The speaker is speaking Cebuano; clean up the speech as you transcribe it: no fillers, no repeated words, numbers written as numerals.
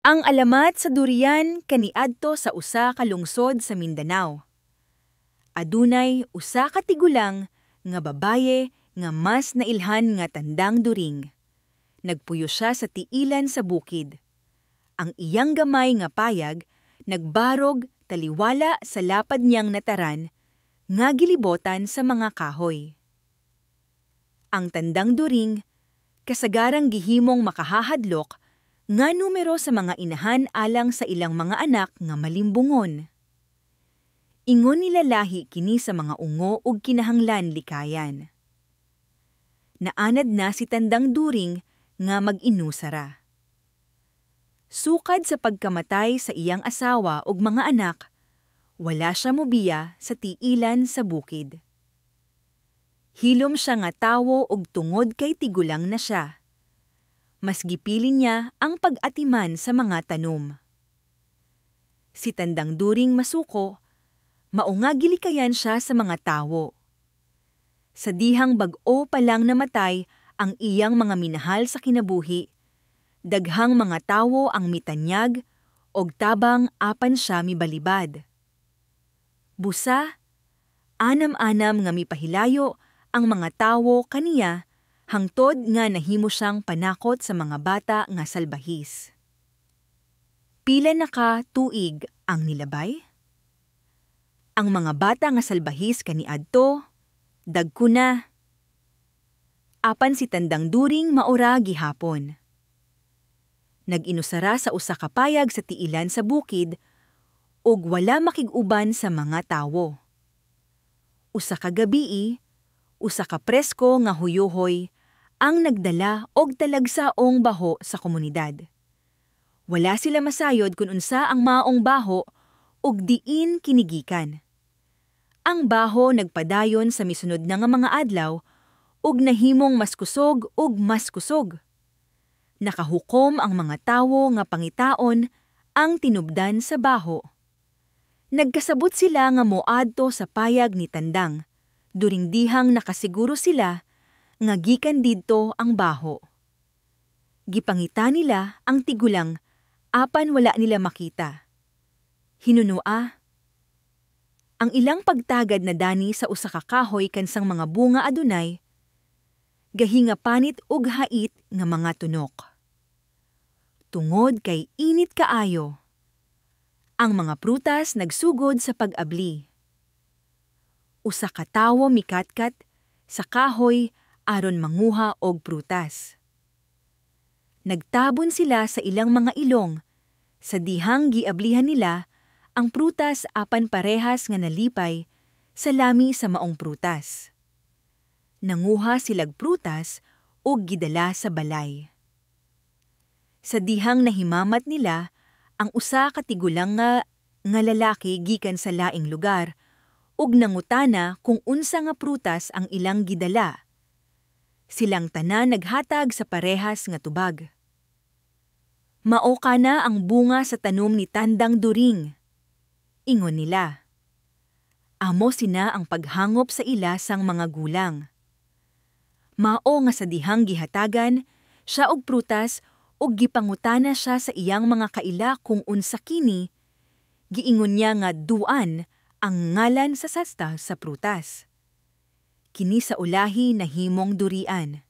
Ang alamat sa durian kaniadto sa usa ka lungsod sa Mindanao. Adunay usa ka tigulang nga babaye nga mas nailhan nga Tandang During. Nagpuyo siya sa tiilan sa bukid. Ang iyang gamay nga payag nagbarog taliwala sa lapad niyang nataran nga gilibotan sa mga kahoy. Ang Tandang During kasagarang gihimong makahahadlok nga numero sa mga inahan alang sa ilang mga anak nga malimbungon. Ingon nila lahi kini sa mga ungo ug kinahanglan likayan. Naanad na si Tandang During nga mag-inusara. Sukad sa pagkamatay sa iyang asawa ug mga anak, wala siya mobiya sa tiilan sa bukid. Hilom siya nga tawo ug tungod kay tigulang na siya, mas gipili niya ang pag-atiman sa mga tanom. Si Tandang During masuko, mao nga gilikayan siya sa mga tawo. Sa dihang bag-o pa lang namatay ang iyang mga minahal sa kinabuhi, daghang mga tawo ang mitanyag og tabang apan siya mibalibad. Busa, anam-anam nga mipahilayo ang mga tawo kaniya hangtod nga nahimo siyang panakot sa mga bata nga salbahis. Pila na ka tuig ang nilabay? Ang mga bata nga salbahis kaniadto, dagko na. Apan si Tandang During mao ra gihapon. Nag-inusara sa usa ka payag sa tiilan sa bukid ug wala makig-uban sa mga tawo. Usa ka gabii, usa ka presko nga huyuhoy ang nagdala og talagsaong baho sa komunidad. Wala sila masayod kung unsa ang maong baho ug diin kini gikan. Ang baho nagpadayon sa misunod na nga mga adlaw ug nahimong mas kusog ug mas kusog. Nakahukom ang mga tawo nga pangitaon ang tinubdan sa baho. Nagkasabot sila nga moadto sa payag ni Tandang During dihang nakasiguro sila nga gikan didto ang baho. Gipangita nila ang tigulang apan wala nila makita. Hinunua ang ilang pagtagad na dani sa usa ka kahoy kansang mga bunga adunay gahinga panit ug hait nga mga tunok. Tungod kay init kaayo, ang mga prutas nagsugod sa pag-abli. Usa ka tawo mikatkat sa kahoy aron manguha og prutas. Nagtabon sila sa ilang mga ilong sa dihang giablihan nila ang prutas apan parehas nga nalipay sa lami sa maong prutas. Nanguha silag prutas ug gidala sa balay. Sa dihang nahimamat nila ang usa ka tigulang nga lalaki gikan sa laing lugar ug nangutana kung unsa nga prutas ang ilang gidala. Silang tanan naghatag sa parehas nga tubag. "Mao kana ang bunga sa tanom ni Tandang During," ingon nila. Amo sina ang paghangop sa ila sang mga gulang. Mao nga sa dihang gihatagan siya og prutas ug gipangutana siya sa iyang mga kaila kung unsa kini, giingon niya nga duan ang ngalan sa sasta sa prutas. Kini sa ulahi nahimong durian.